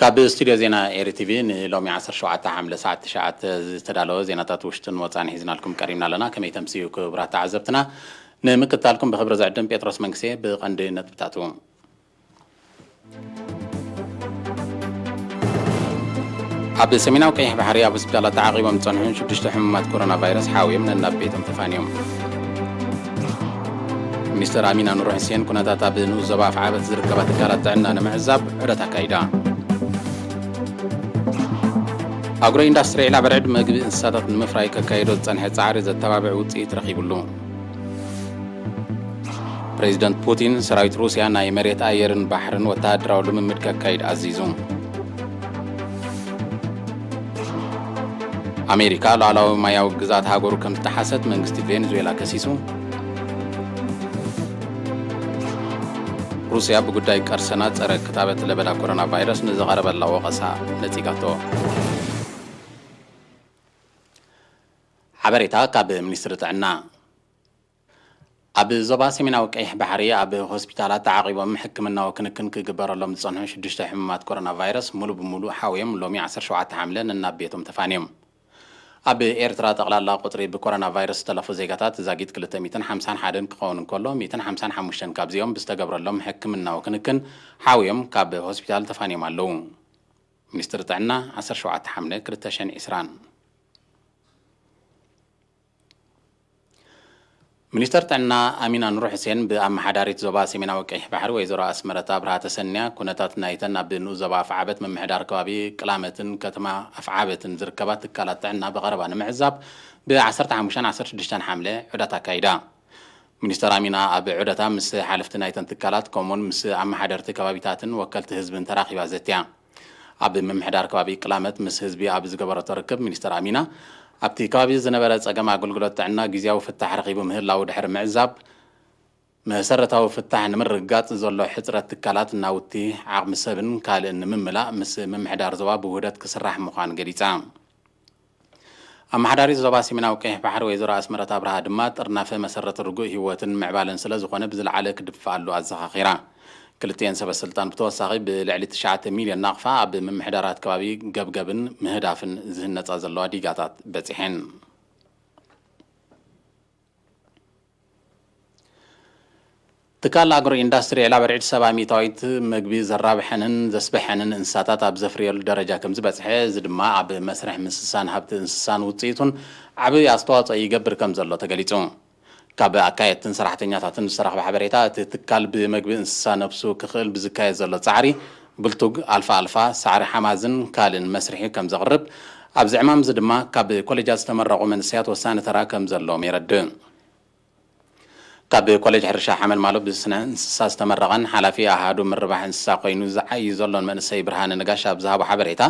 ካብ ስቱድዮ ዜና ኤሪ ቲቪ ንሎሚ ዓሰርተ ሸውዓተ ሓምለ ሰዓት ትሽዓተ ዝተዳለወ ዜናታት ውሽጥን ወጻእን ሒዝናልኩም ቀሪብና ኣለና። ከመይ ተምስዩ ክቡራት ተዓዘብትና? ንምክትታልኩም ብኽብሪ ዝዕድም ጴጥሮስ መንግስቴ። ብቐንዲ ነጥብታቱ። ኣብ ሰሜናዊ ቀይሕ ባሕሪ ኣብ ሆስፒታላት ተዓቂቦም ዝጸንሑ ሽዱሽተ ሕሙማት ኮሮና ቫይረስ ሓውዮም ነናብ ቤቶም ተፋንዮም። ሚኒስትር ኣሚና ኑር ሕሴን ኩነታት ኣብ ንኡስ ዞባ ኣፍዓበት ዝርከባ ትካላት ጥዕና ንምዕዛብ ዑደት ኣካይዳ። ኣግሮ ኢንዳስትሪ ዒላ በርዕድ መግቢ እንስሳታት ንምፍራይ ከካይዶ ዝጸንሐ ጻዕሪ ዘተባብዕ ውጽኢት ረኺብሉ። ፕሬዚደንት ፑቲን ሰራዊት ሩስያ ናይ መሬት ኣየርን ባሕርን ወተሃደራዊ ልምምድ ከካይድ ኣዚዙ። ኣሜሪካ ሉዓላዊ ማያዊ ግዝኣት ሃገሩ ከም ዝጠሓሰት መንግስቲ ቬኔዙዌላ ከሲሱ። ሩስያ ብጉዳይ ቀርሰና ጸረ ክታበት ለበዳ ኮሮና ቫይረስ ንዝቐረበላ ወቐሳ ነጺጋቶ። ሓበሬታ ካብ ሚኒስትሪ ጥዕና። ኣብ ዞባ ሰሜናዊ ቀይሕ ባሕሪ ኣብ ሆስፒታላት ተዓቒቦም ሕክምናዊ ክንክን ክግበረሎም ዝጸንሑ ሽዱሽተ ሕሙማት ኮሮና ቫይረስ ሙሉ ብሙሉ ሓውዮም ሎሚ ዓሰርተ ሸውዓተ ሓምለ ነናብ ቤቶም ተፋንዮም። ኣብ ኤርትራ ጠቕላላ ቁጽሪ ብኮሮና ቫይረስ ዝተለፉ ዜጋታት ዛጊት ክልተ ሚእትን ሓምሳን ሓደን ክኸውን እንከሎ፣ ሚእትን ሓምሳን ሓሙሽተን ካብዚኦም ብዝተገብረሎም ሕክምናዊ ክንክን ሓውዮም ካብ ሆስፒታል ተፋንዮም ኣለዉ። ሚኒስትሪ ጥዕና ዓሰርተ ሸውዓተ ሓምለ ክልተ ሽሕን ዕስራን። ሚኒስተር ጥዕና ኣሚና ኑር ሕሴን ብኣመሓዳሪት ዞባ ሰሜናዊ ቀይሕ ባሕሪ ወይዘሮ ኣስመረት ኣብርሃ ተሰንያ ኩነታት ናይተን ኣብ ንኡስ ዞባ ኣፍዓበት ምምሕዳር ከባቢ ቅላመትን ከተማ ኣፍዓበትን ዝርከባ ትካላት ጥዕና ብቐረባ ንምዕዛብ ብ ዓሰርተ ሓሙሽተን ዓሰርተ ሽዱሽተን ሓምለ ዑደት ኣካይዳ። ሚኒስተር ኣሚና ኣብ ዑደታ ምስ ሓለፍቲ ናይተን ትካላት ከምኡውን ምስ ኣመሓደርቲ ከባቢታትን ወከልቲ ህዝብን ተራኺባ ዘትያ። ኣብ ምምሕዳር ከባቢ ቅላመት ምስ ህዝቢ ኣብ ዝገበረቶ ርክብ ሚኒስተር ኣሚና ኣብቲ ከባቢ ዝነበረ ጸገም ኣገልግሎት ጥዕና ግዝያዊ ፍታሕ ረኺቡ ምህላዉ ድሕሪ ምዕዛብ መሰረታዊ ፍታሕ ንምርግጋጽ ዘሎ ሕጽረት ትካላት ናውቲ ዓቕሚ ሰብን ካልእን ንምምላእ ምስ ምምሕዳር ዞባ ብውህደት ክስራሕ ምዃን ገሊጻ። ኣመሓዳሪት ዞባ ሰሜናዊ ቀይሕ ባሕሪ ወይዘሮ ኣስመረት ኣብርሃ ድማ ጥርናፈ መሰረት ርጉእ ህይወትን ምዕባለን ስለ ዝኾነ ብዝለዓለ ክድፋኣሉ ኣዘኻኺራ። ክልቲኤን ሰበ ስልጣን ብተወሳኺ ብልዕሊ ትሽዓተ ሚልዮን ናቕፋ ኣብ ምምሕዳራት ከባቢ ገብገብን ምህዳፍን ዝህነጻ ዘለዋ ዲጋታት በጺሐን። ትካል ኣግሮ ኢንዳስትሪ ዒላ በርዒድ ሰባ ሚእታዊት ምግቢ ዘራብሐንን ዘስበሐንን እንስሳታት ኣብ ዘፍርየሉ ደረጃ ከም ዝበጽሐ፣ እዚ ድማ ኣብ መስርሕ ምስሳን ሃብቲ እንስሳን ውጽኢቱን ዓቢ ኣስተዋጽኦ ይገብር ከም ዘሎ ተገሊጹ። ካብ ኣካየድትን ሰራሕተኛታትን ዝተረኽበ ሓበሬታ፣ እቲ ትካል ብመግቢ እንስሳ ነብሱ ክኽእል ብዝካየድ ዘሎ ጻዕሪ፣ ብልቱግ፣ ኣልፋ ኣልፋ፣ ሳዕሪ ሓማዝን ካልእን መስርሒ ከም ዘቕርብ፣ ኣብዚ ዕማም እዚ ድማ ካብ ኮሌጃት ዝተመረቑ መንእሰያት ወሳኒ ተራ ከም ዘለዎም የረድእ። ካብ ኮሌጅ ሕርሻ ሓመልማሎ ብስነ እንስሳ ዝተመረቐን ሓላፊ ኣሃዱ ምርባሕ እንስሳ ኮይኑ ዝዓዪ ዘሎን መንእሰይ ብርሃነ ነጋሽ ኣብ ዝሃቦ ሓበሬታ፣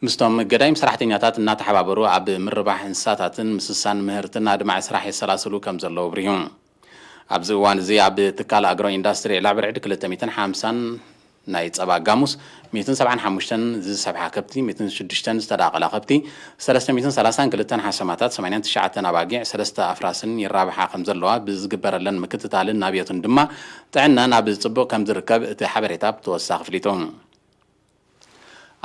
ምስቶም ገዳይም ሰራሕተኛታት እናተሓባበሩ ኣብ ምርባሕ እንስሳታትን ምስሳን ምህርትን ኣድማዒ ስራሕ የሰላስሉ ከም ዘለዉ ኣብሪሁ። ኣብዚ እዋን እዚ ኣብ ትካል ኣግሮ ኢንዳስትሪ ዒላ ብርዕድ ክልተ ሚእትን ሓምሳን ናይ ጸባ ጋሙስ፣ ሚእትን ሰብዓን ሓሙሽተን ዝሰብሓ ከብቲ፣ ሚእትን ሽዱሽተን ዝተዳቐላ ከብቲ፣ ሰለስተ ሚእትን ሰላሳን ክልተን ሓሰማታት፣ ሰማንያን ትሽዓተን ኣባጊዕ፣ ሰለስተ ኣፍራስን ይራብሓ ከም ዘለዋ ብዝግበረለን ምክትታልን ናብዮትን ድማ ጥዕናን ኣብ ጽቡቕ ከም ዝርከብ እቲ ሓበሬታ ብተወሳኺ ኣፍሊጡ።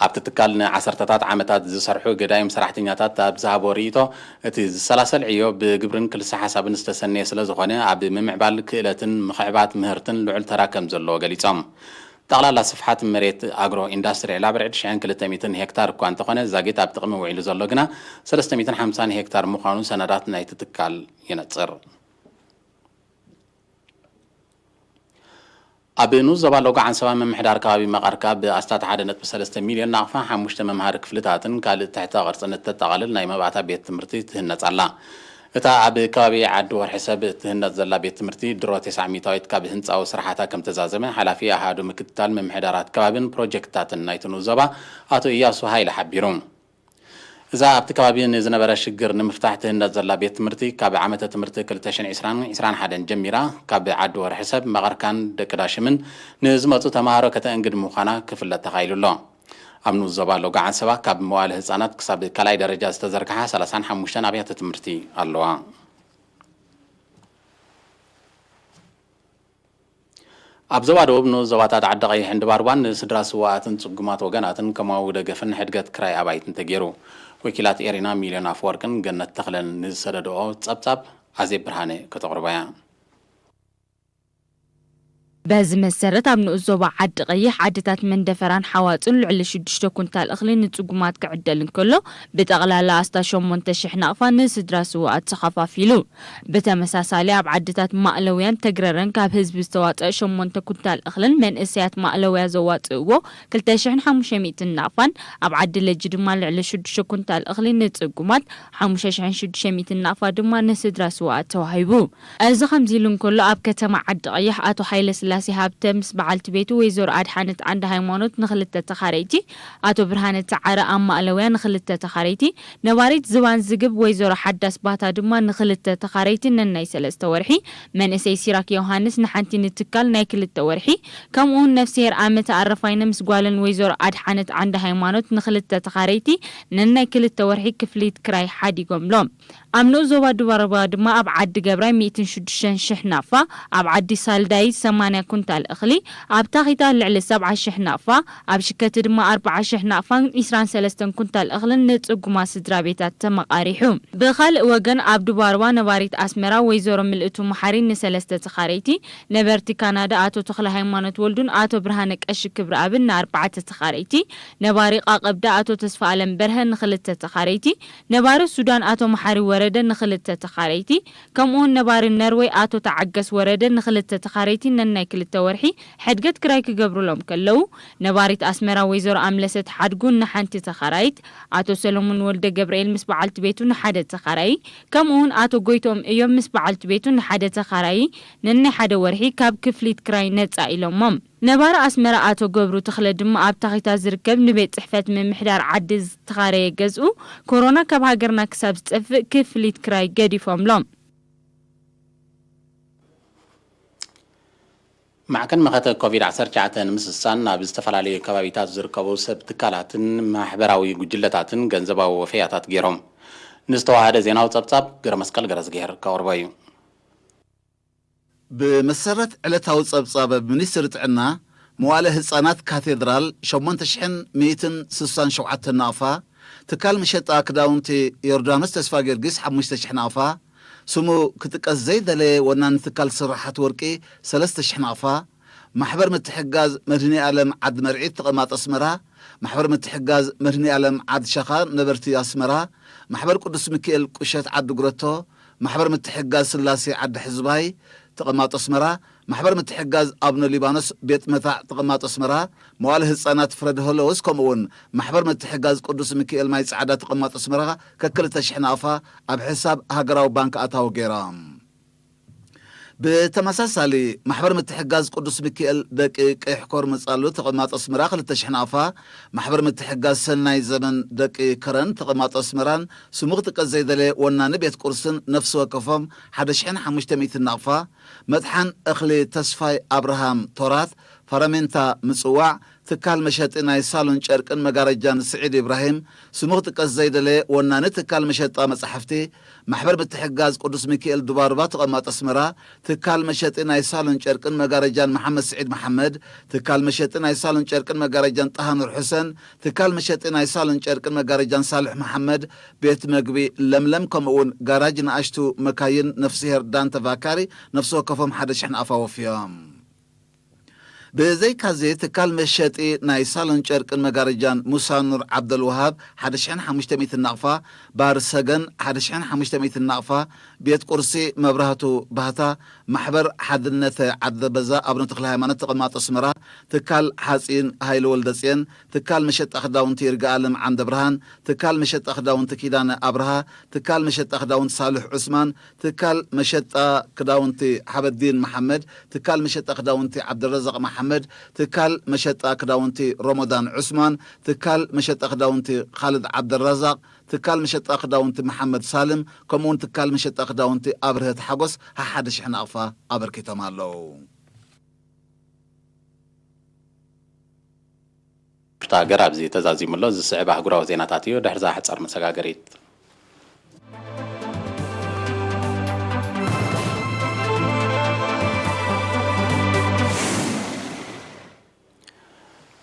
ኣብቲ ትካል ንዓሰርተታት ዓመታት ዝሰርሑ ገዳይም ሰራሕተኛታት ኣብ ዝሃቦ ርእይቶ፣ እቲ ዝሰላሰል ዕዮ ብግብርን ክልሰ ሓሳብን ዝተሰነየ ስለ ዝኾነ፣ ኣብ ምምዕባል ክእለትን ምኽዕባት ምህርትን ልዑል ተራ ከም ዘለዎ ገሊጾም። ጠቕላላ ስፍሓት መሬት ኣግሮ ኢንዳስትሪ ዒላ ብርዕድ ሽሕን ክልተ ሚእትን ሄክታር እኳ እንተኾነ፣ ዛጊት ኣብ ጥቕሚ ውዒሉ ዘሎ ግና ሰለስተ ሚእትን ሓምሳን ሄክታር ምዃኑ ሰነዳት ናይቲ ትካል የነጽር። ኣብ ንኡስ ዞባ ሎጎ ዓንሰባ ምምሕዳር ከባቢ መቐርካ ብኣስታት ሓደ ነጥቢ ሰለስተ ሚልዮን ናቕፋ ሓሙሽተ መምሃሪ ክፍልታትን ካልእ ትሕተ ቅርጽን እተጠቓልል ናይ መባእታ ቤት ትምህርቲ ትህነጽ ኣላ። እታ ኣብ ከባቢ ዓዲ ወርሒ ሰብ እትህነጽ ዘላ ቤት ትምህርቲ ድሮ ተስዓ ሚእታዊት ካብ ህንጻዊ ስራሓታ ከም ተዛዘመ ሓላፊ ኣሃዱ ምክትታል ምምሕዳራት ከባብን ፕሮጀክትታትን ናይቲ ንኡስ ዞባ ኣቶ እያሱ ሃይለ ሓቢሩ። እዛ ኣብቲ ከባቢ ንዝነበረ ሽግር ንምፍታሕ ትህነጽ ዘላ ቤት ትምህርቲ ካብ ዓመተ ትምህርቲ ክልተ ሽሕን ዕስራን ዕስራን ሓደን ጀሚራ ካብ ዓዲ ወርሒ ሰብ መቐርካን ደቂ ዳሽምን ንዝመጹ ተማሃሮ ከተእንግድ ምዃና ክፍለጥ ተኻኢሉ ኣሎ። ኣብ ንኡስ ዞባ ሎጎ ዓንሰባ ካብ መዋእለ ህጻናት ክሳብ ካልኣይ ደረጃ ዝተዘርግሓ ሰላሳን ሓሙሽተን ኣብያተ ትምህርቲ ኣለዋ። ኣብ ዞባ ደቡብ ንኡስ ዞባታት ዓዲ ቀይሕን ድባርባን ንስድራ ስውኣትን ጽጉማት ወገናትን ከማዊ ደገፍን ሕድገት ክራይ ኣባይትን ተገይሩ። ወኪላት ኤሪና ሚልዮን ኣፈወርቅን ገነት ተኽለን ንዝሰደድኦ ጸብጻብ ኣዜብ ብርሃነ ከተቕርቦ እያ። በዚ መሰረት ኣብ ንኡስ ዞባ ዓዲ ቀይሕ ዓድታት መንደፈራን ሓዋፅን ልዕሊ ሽዱሽተ ኩንታል እኽሊ ንፅጉማት ክዕደል እንከሎ ብጠቕላላ ኣስታት ሸሞንተ ሽሕ ናቕፋ ንስድራ ስውኣት ተኸፋፊሉ። ብተመሳሳሊ ኣብ ዓድታት ማእለውያን ተግረረን ካብ ህዝቢ ዝተዋፀአ ሸሞንተ ኩንታል እኽልን መንእሰያት ማእለውያ ዘዋፅእዎ ክልተ ሽሕን ሓሙሽተ ሚእትን ናቕፋን ኣብ ዓዲ ለጂ ድማ ልዕሊ ሽዱሽተ ኩንታል እኽሊ ንፅጉማት ሓሙሽተ ሽሕን ሽዱሽተ ሚእትን ናቕፋ ድማ ንስድራ ስውኣት ተዋሂቡ። እዚ ከምዚ ኢሉ እንከሎ ኣብ ከተማ ዓዲ ቀይሕ ኣቶ ሃይለ ስላሴ ሃብተ ምስ በዓልቲ ቤቱ ወይዘሮ ኣድሓነት ዓንደ ሃይማኖት ንክልተ ተኻረይቲ ኣቶ ብርሃነ ተዓረ ኣብ ማእለውያ ንክልተ ተኻረይቲ ነባሪት ዝባን ዝግብ ወይዘሮ ሓዳስ ባታ ድማ ንክልተ ተኻረይቲ ነናይ ሰለስተ ወርሒ መንእሰይ ሲራክ ዮሃንስ ንሓንቲ ንትካል ናይ ክልተ ወርሒ ከምኡውን ነፍስሄር ኣመተ ኣረፋይነ ምስ ጓለን ወይዘሮ ኣድሓነት ዓንደ ሃይማኖት ንክልተ ተኻረይቲ ነናይ ክልተ ወርሒ ክፍሊት ክራይ ሓዲጎምሎም። ኣብ ንኡስ ዞባ ዱባርባ ድማ ኣብ ዓዲ ገብራይ ሚእትን ሽዱሽተን ሽሕ ናቕፋ፣ ኣብ ዓዲ ሳልዳይት ሰማንያ ኩንታል እኽሊ፣ ኣብ ታኺታ ልዕሊ ሰብዓ ሽሕ ናቕፋ፣ ኣብ ሽከቲ ድማ ኣርብዓ ሽሕ ናቕፋን ዒስራን ሰለስተን ኩንታል እኽልን ንጽጉማት ስድራ ቤታት ተመቓሪሑ። ብኻልእ ወገን ኣብ ዱባርባ ነባሪት ኣስመራ ወይዘሮ ምልእቱ መሓሪ ንሰለስተ ተኻረይቲ፣ ነበርቲ ካናዳ ኣቶ ተኽለ ሃይማኖት ወልዱን ኣቶ ብርሃነ ቀሺ ክብረኣብን ንኣርባዕተ ተኻረይቲ፣ ነባሪ ቃቐብዳ ኣቶ ተስፋ ኣለም በርሀ ንክልተ ተኻረይቲ፣ ነባሪ ሱዳን ኣቶ መሓሪ ወረደ ንክልተ ተኻረይቲ፣ ከምኡውን ነባሪ ነርወይ ኣቶ ተዓገስ ወረደ ንክልተ ተኻረይቲ ነናይ ክልተ ወርሒ ሕድገት ክራይ ክገብሩሎም ከለዉ፣ ነባሪት ኣስመራ ወይዘሮ ኣምለሰት ሓድጉ ንሓንቲ ተኻራይት፣ ኣቶ ሰሎሞን ወልደ ገብርኤል ምስ በዓልቲ ቤቱ ንሓደ ተኻራዪ፣ ከምኡውን ኣቶ ጎይትኦም እዮም ምስ በዓልቲ ቤቱ ንሓደ ተኻራዪ ነናይ ሓደ ወርሒ ካብ ክፍሊት ክራይ ነጻ ኢሎሞም። ነባሪ ኣስመራ ኣቶ ገብሩ ተኽለ ድማ ኣብ ታኺታ ዝርከብ ንቤት ጽሕፈት ምምሕዳር ዓዲ ዝተኻረየ ገዝኡ ኮሮና ካብ ሃገርና ክሳብ ዝጠፍእ ክፍሊት ክራይ ገዲፎምሎም። ማዕከን መኸተ ኮቪድ ዓሰርተ ትሽዓተ ንምስሳን ናብ ዝተፈላለዩ ከባቢታት ዝርከቡ ሰብ ትካላትን ማሕበራዊ ጉጅለታትን ገንዘባዊ ወፈያታት ገይሮም። ንዝተዋሃደ ዜናዊ ጸብጻብ ገረመስቀል ገረዝግሄር ከቕርቦ እዩ። ብመሰረት ዕለታዊ ጸብጻብ ሚኒስትሪ ጥዕና፣ መዋለ ህጻናት ካቴድራል ሸሞንተ ሽሕን ሚእትን ስሳን ሸውዓተን ናቕፋ፣ ትካል መሸጣ ክዳውንቲ ዮርዳኖስ ተስፋ ጊዮርጊስ ሓሙሽተ ሽሕ ናቕፋ፣ ስሙ ክጥቀስ ዘይደለየ ወናኒ ትካል ስራሓት ወርቂ ሰለስተ ሽሕ ናቕፋ፣ ማሕበር ምትሕጋዝ መድህኒ ኣለም ዓዲ መርዒት ተቐማጦ ኣስመራ፣ ማሕበር ምትሕጋዝ መድህኒ ኣለም ዓዲ ሸኻ ነበርቲ ኣስመራ፣ ማሕበር ቅዱስ ሚካኤል ቁሸት ዓዲ ጉረቶ፣ ማሕበር ምትሕጋዝ ስላሴ ዓዲ ሕዝባይ ተቐማጦ ኣስመራ፣ ማሕበር ምትሕጋዝ ኣብነ ሊባኖስ ቤት መታዕ ተቐማጦ ኣስመራ፣ መዋለ ህጻናት ፍረድ ሆሎውስ ከምኡ እውን ማሕበር ምትሕጋዝ ቅዱስ ሚካኤል ማይ ጻዕዳ ተቐማጦ ኣስመራ ከክልተ ሽሕ ናቕፋ ኣብ ሕሳብ ሃገራዊ ባንክ ኣታዊ ገይሮም። ብተመሳሳሊ ማሕበር ምትሕጋዝ ቅዱስ ሚካኤል ደቂ ቀይሕ ኮር መጻሉ ተቐማጦ ኣስመራ ክልተ ሽሕ ናቕፋ፣ ማሕበር ምትሕጋዝ ሰናይ ዘመን ደቂ ከረን ተቐማጦ ኣስመራን ስሙ ክጥቀስ ዘይደለየ ወናኒ ቤት ቁርስን ነፍሲ ወከፎም ሓደ ሽሕን ሓሙሽተ ሚእትን ናቕፋ፣ መጥሓን እኽሊ ተስፋይ ኣብርሃም ቶራት ፋራሜንታ ምጽዋዕ፣ ትካል መሸጢ ናይ ሳሎን ጨርቅን መጋረጃን ስዒድ ኢብራሂም፣ ስሙ ክጥቀስ ዘይደለየ ወናኒ ትካል መሸጣ መጻሕፍቲ፣ ማሕበር ምትሕጋዝ ቅዱስ ሚካኤል ዱባርባ ተቐማጦ ኣስመራ፣ ትካል መሸጢ ናይ ሳሎን ጨርቅን መጋረጃን መሓመድ ስዒድ መሓመድ፣ ትካል መሸጢ ናይ ሳሎን ጨርቅን መጋረጃን ጣሃኑር ሑሰን፣ ትካል መሸጢ ናይ ሳሎን ጨርቅን መጋረጃን ሳልሕ መሓመድ፣ ቤት መግቢ ለምለም ከምኡ እውን ጋራጅ ንኣሽቱ መካይን ነፍስሄር ዳንተ ቫካሪ ነፍሲ ወከፎም ሓደ ሽሕ ናቕፋ ወፍዮም። ብዘይካዚ ትካል መሸጢ ናይ ሳሎን ጨርቅን መጋረጃን ሙሳ ኑር ዓብደልውሃብ ሓደ ሽሕን ሓሙሽተ ሚእትን ናቕፋ፣ ባር ሰገን ሓደ ሽሕን ሓሙሽተ ሚእትን ናቕፋ፣ ቤት ቁርሲ መብራህቱ ባህታ፣ ማሕበር ሓድነት ዓዲ በዛ ኣብነ ተክለ ሃይማኖት ተቐማጦ ኣስመራ፣ ትካል ሓፂን ሃይለ ወልደፅየን፣ ትካል መሸጣ ክዳውንቲ ይርጋኣለም ዓንደ ብርሃን፣ ትካል መሸጣ ክዳውንቲ ኪዳነ ኣብርሃ፣ ትካል መሸጣ ክዳውንቲ ሳልሕ ዑስማን፣ ትካል መሸጣ ክዳውንቲ ሓበዲን መሓመድ፣ ትካል መሸጣ ክዳውንቲ ዓብደረዛቕ መሓመድ፣ ትካል መሸጣ ክዳውንቲ ሮሞዳን ዑስማን፣ ትካል መሸጣ ክዳውንቲ ኻልድ ዓብደረዛቕ፣ ትካል መሸጣ ክዳውንቲ መሓመድ ሳልም፣ ከምኡውን ትካል መሸጣ ክዳውንቲ ኣብርሀት ሓጎስ ሓሓደ ሽሕ ናቕፋ ኣበርኪቶም ኣለዉ። ሽታ ሃገር ኣብዚ ተዛዚሙ ኣሎ። ዝስዕብ ኣህጉራዊ ዜናታት እዩ። ድሕርዛ ሓጻር መሰጋገሪት።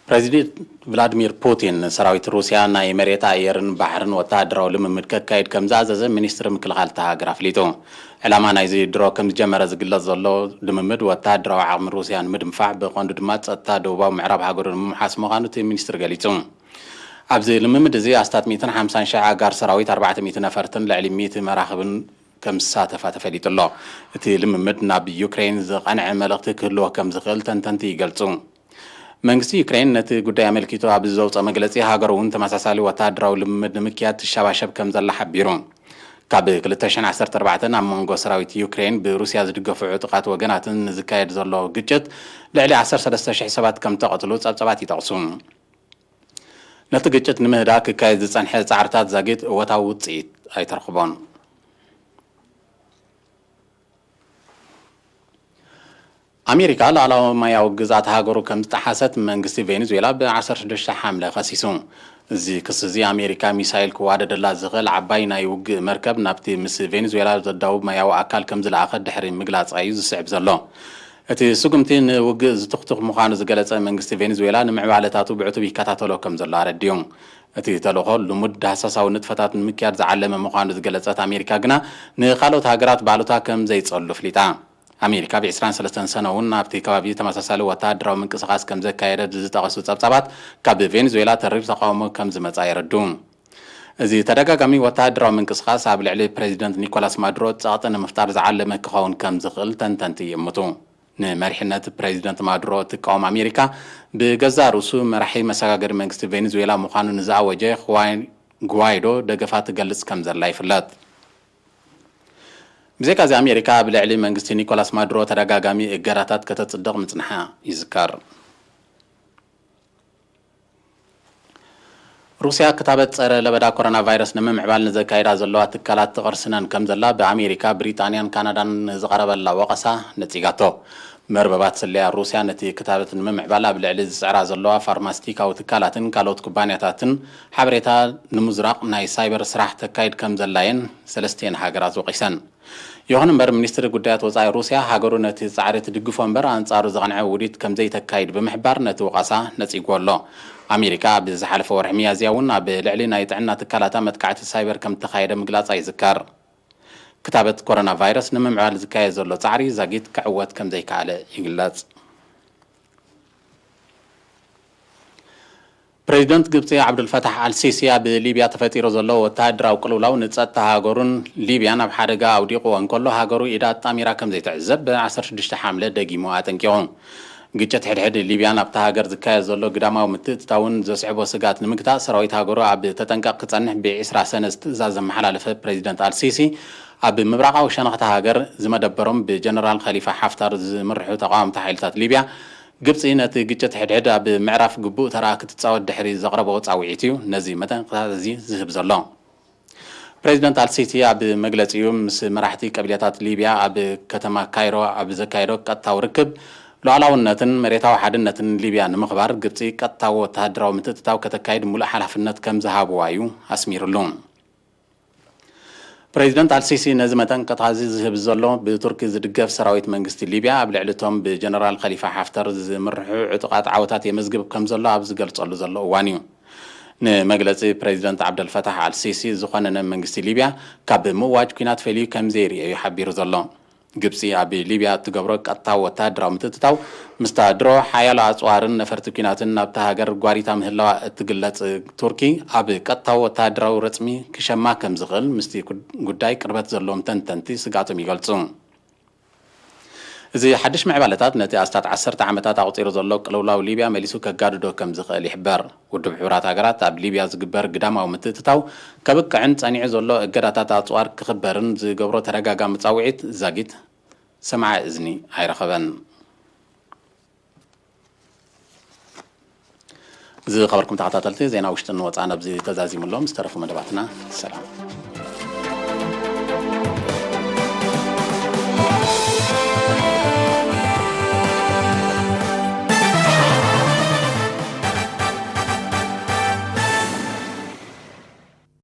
ፕረዚደንት ቭላድሚር ፑቲን ሰራዊት ሩስያ ናይ መሬት፣ ኣየርን ባሕርን ወተሃደራዊ ልምምድ ከካይድ ከም ዝኣዘዘ ሚኒስትሪ ምክልኻል እታ ሃገር ኣፍሊጡ። ዕላማ ናይዚ ድሮ ከም ዝጀመረ ዝግለጽ ዘሎ ልምምድ፣ ወተሃደራዊ ዓቕሚ ሩስያ ንምድንፋዕ፣ ብቐንዱ ድማ ጸጥታ ደቡባዊ ምዕራብ ሃገሩ ንምምሓስ ምዃኑ እቲ ሚኒስትሪ ገሊጹ። ኣብዚ ልምምድ እዚ ኣስታት ሚእትን ሓምሳን ሽሕ ኣጋር ሰራዊት፣ ኣርባዕተ ሚእቲ ነፈርትን ልዕሊ ሚእቲ መራኽብን ከም ዝሳተፋ ተፈሊጡ ኣሎ። እቲ ልምምድ ናብ ዩክሬን ዝቐንዐ መልእኽቲ ክህልዎ ከም ዝኽእል ተንተንቲ ይገልጹ። መንግስቲ ዩክሬን ነቲ ጉዳይ ኣመልኪቱ ኣብ ዘውፅኦ መግለፂ፣ ሃገሩ እውን ተመሳሳሊ ወተሃደራዊ ልምምድ ንምክያድ ትሸባሸብ ከም ዘላ ሓቢሩ። ካብ ክልተ ሽሕን ዓሰርተ ኣርባዕተን ኣብ መንጎ ሰራዊት ዩክሬን ብሩስያ ዝድገፉ ዕጡቓት ወገናትን ንዝካየድ ዘሎ ግጭት ልዕሊ ዓሰርተ ሰለስተ ሽሕ ሰባት ከም ተቐትሉ ጸብጸባት ይጠቕሱ። ነቲ ግጭት ንምህዳእ ክካየድ ዝጸንሐ ጻዕርታት ዛጊት እወታዊ ውጽኢት ኣይተረኽቦን። ኣሜሪካ ሉዓላዊ ማያዊ ግዝኣት ሃገሩ ከም ዝጠሓሰት መንግስቲ ቬኔዙዌላ ብ ዓሰርተ ሽዱሽተ ሓምለ ከሲሱ። እዚ ክሲ እዚ ኣሜሪካ ሚሳይል ክዋደደላ ዝኽእል ዓባይ ናይ ውግእ መርከብ ናብቲ ምስ ቬኔዙዌላ ዘዳውብ ማያዊ ኣካል ከም ዝለኣኸት ድሕሪ ምግላጻ እዩ ዝስዕብ ዘሎ። እቲ ስጉምቲ ንውግእ ዝትኽትኽ ምዃኑ ዝገለጸ መንግስቲ ቬኔዙዌላ፣ ንምዕባለታቱ ብዕቱብ ይከታተሎ ከም ዘሎ ኣረዲኡ። እቲ ተልእኾ ልሙድ ዳህሳሳዊ ንጥፈታት ንምክያድ ዝዓለመ ምዃኑ ዝገለጸት ኣሜሪካ ግና፣ ንኻልኦት ሃገራት ባሉታ ከም ዘይጸሉ ኣፍሊጣ። ኣሜሪካ ብ ዕስራን ሰለስተን ሰነ እውን ኣብቲ ከባቢ ተመሳሳሊ ወተሃደራዊ ምንቅስቓስ ከም ዘካየደት ዝጠቐሱ ጸብጻባት፣ ካብ ቬኔዙዌላ ተሪር ተቓውሞ ከም ዝመጻ የረድኡ። እዚ ተደጋጋሚ ወተሃደራዊ ምንቅስቓስ ኣብ ልዕሊ ፕሬዚደንት ኒኮላስ ማዱሮ ጸቕጢ ንምፍጣር ዝዓለመ ክኸውን ከም ዝኽእል ተንተንቲ ይእምቱ። ንመሪሕነት ፕሬዚደንት ማዱሮ እትቃወም ኣሜሪካ፣ ብገዛእ ርእሱ መራሒ መሰጋገሪ መንግስቲ ቬኔዙዌላ ምዃኑ ንዝኣወጀ ኹዋን ጉዋይዶ ደገፋ ትገልጽ ከም ዘላ ይፍለጥ። ብዘይካዚ፣ ኣሜሪካ ኣብ ልዕሊ መንግስቲ ኒኮላስ ማዱሮ ተደጋጋሚ እገዳታት ከተጽድቕ ምጽንሓ ይዝከር። ሩስያ ክታበት ጸረ ለበዳ ኮሮና ቫይረስ ንምምዕባል ንዘካይዳ ዘለዋ ትካላት ትቕርስነን ከም ዘላ ብኣሜሪካ፣ ብሪጣንያን ካናዳን ንዝቐረበላ ወቐሳ ነጺጋቶ። መርበባት ስለያ ሩስያ ነቲ ክታበት ንምምዕባል ኣብ ልዕሊ ዝጽዕራ ዘለዋ ፋርማስቲካዊ ትካላትን ካልኦት ኩባንያታትን ሓበሬታ ንምዝራቕ ናይ ሳይበር ስራሕ ተካይድ ከም ዘላየን ሰለስቲኤን ሃገራት ወቒሰን። ይኹን እምበር፣ ሚኒስትሪ ጉዳያት ወጻኢ ሩስያ፣ ሃገሩ ነቲ ጻዕሪ ትድግፎ እምበር፣ ኣንጻሩ ዝቐንዐ ውዲት ከም ዘይተካይድ ብምሕባር፣ ነቲ ወቐሳ ነጺግዎ ኣሎ። ኣሜሪካ፣ ኣብ ዝሓለፈ ወርሒ ሚያዝያ እውን ኣብ ልዕሊ ናይ ጥዕና ትካላታ መጥቃዕቲ ሳይበር ከም እተኻየደ ምግላጻ ይዝከር። ክታበት ኮሮና ቫይረስ ንምምዕባል ዝካየድ ዘሎ ጻዕሪ ዛጊት ክዕወት ከም ዘይከኣለ ይግለጽ። ፕሬዚደንት ግብጺ ዓብዱልፈታሕ ኣልሲሲ፣ ኣብ ሊብያ ተፈጢሩ ዘሎ ወተሃደራዊ ቅልውላው ንጸጥታ ሃገሩን ሊብያን ኣብ ሓደጋ ኣውዲቕዎ እንከሎ፣ ሃገሩ ኢዳ ኣጣሚራ ከም ዘይትዕዘብ ብ ዓሰርተ ሽዱሽተ ሓምለ ደጊሙ ኣጠንቂቑ። ግጭት ሕድሕድ ሊብያን ኣብታ ሃገር ዝካየድ ዘሎ ግዳማዊ ምትእትታውን ዘስዕቦ ስግኣት ንምግታእ፣ ሰራዊት ሃገሩ ኣብ ተጠንቀቕ ክጸንሕ ብ ዕስራ ሰነ ትእዛዝ ዘመሓላለፈ ፕሬዚደንት ኣልሲሲ፣ ኣብ ምብራቓዊ ሸነኽታ ሃገር ዝመደበሮም ብጀነራል ኸሊፋ ሓፍታር ዝምርሑ ተቓወምቲ ሓይልታት ሊብያ፣ ግብጺ ነቲ ግጭት ሕድሕድ ኣብ ምዕራፍ ግቡእ ተራ ክትጻወት ድሕሪ ዘቕረቦ ጻውዒት እዩ ነዚ መጠንቀቕታ እዚ ዝህብ ዘሎ። ፕሬዚደንት ኣልሲሲ ኣብ መግለጺኡ፣ ምስ መራሕቲ ቀቢላታት ሊብያ ኣብ ከተማ ካይሮ ኣብ ዘካየዶ ቀጥታዊ ርክብ፣ ሉዓላውነትን መሬታዊ ሓድነትን ሊብያ ንምኽባር፣ ግብጺ ቀጥታዊ ወተሃደራዊ ምትእትታው ከተካይድ ሙሉእ ሓላፍነት ከም ዝሃብዋ እዩ ኣስሚሩሉ። ፕሬዚደንት ኣልሲሲ ነዚ መጠንቀቕታ እዚ ዝህብ ዘሎ፣ ብቱርኪ ዝድገፍ ሰራዊት መንግስቲ ሊብያ ኣብ ልዕሊ እቶም ብጀነራል ኸሊፋ ሓፍተር ዝምርሑ ዕጡቓት ዓወታት የመዝግብ ከም ዘሎ ኣብ ዝገልጸሉ ዘሎ እዋን እዩ። ንመግለጺ ፕሬዚደንት ዓብደልፈታሕ ኣልሲሲ ዝኾነነ መንግስቲ ሊብያ፣ ካብ ምእዋጅ ኲናት ፈልዩ ከም ዘይርእዮ እዩ ሓቢሩ ዘሎ። ግብጺ ኣብ ሊብያ እትገብሮ ቀጥታዊ ወተሃደራዊ ምትእትታው፣ ምስታ ድሮ ሓያሎ ኣጽዋርን ነፈርቲ ኲናትን ናብታ ሃገር ጓሪታ ምህላዋ እትግለጽ ቱርኪ፣ ኣብ ቀጥታዊ ወተሃደራዊ ረጽሚ ክሸማ ከም ዝኽእል ምስቲ ኩ-፣ ጉዳይ ቅርበት ዘለዎም ተንተንቲ ስግኣቶም ይገልጹ። እዚ ሓድሽ ምዕባለታት፣ ነቲ ኣስታት ዓሰርተ ዓመታት ኣቑጺሩ ዘሎ ቅልውላው ሊብያ መሊሱ ከጋድዶ ከም ዝኽእል ይሕበር። ውድብ ሕቡራት ሃገራት፣ ኣብ ሊብያ ዝግበር ግዳማዊ ምትእትታው ከብቅዕን ጸኒዑ ዘሎ እገዳታት ኣጽዋር ክኽበርን ዝገብሮ ተደጋጋሚ ጻውዒት ዛጊት ሰማዒ እዝኒ ኣይረኸበን። ዝኸበርኩም ተኸታተልቲ፣ ዜና ውሽጥን ወጻእን ኣብዚ ተዛዚሙ ኣሎ። ምስ ተረፉ መደባትና ሰላም።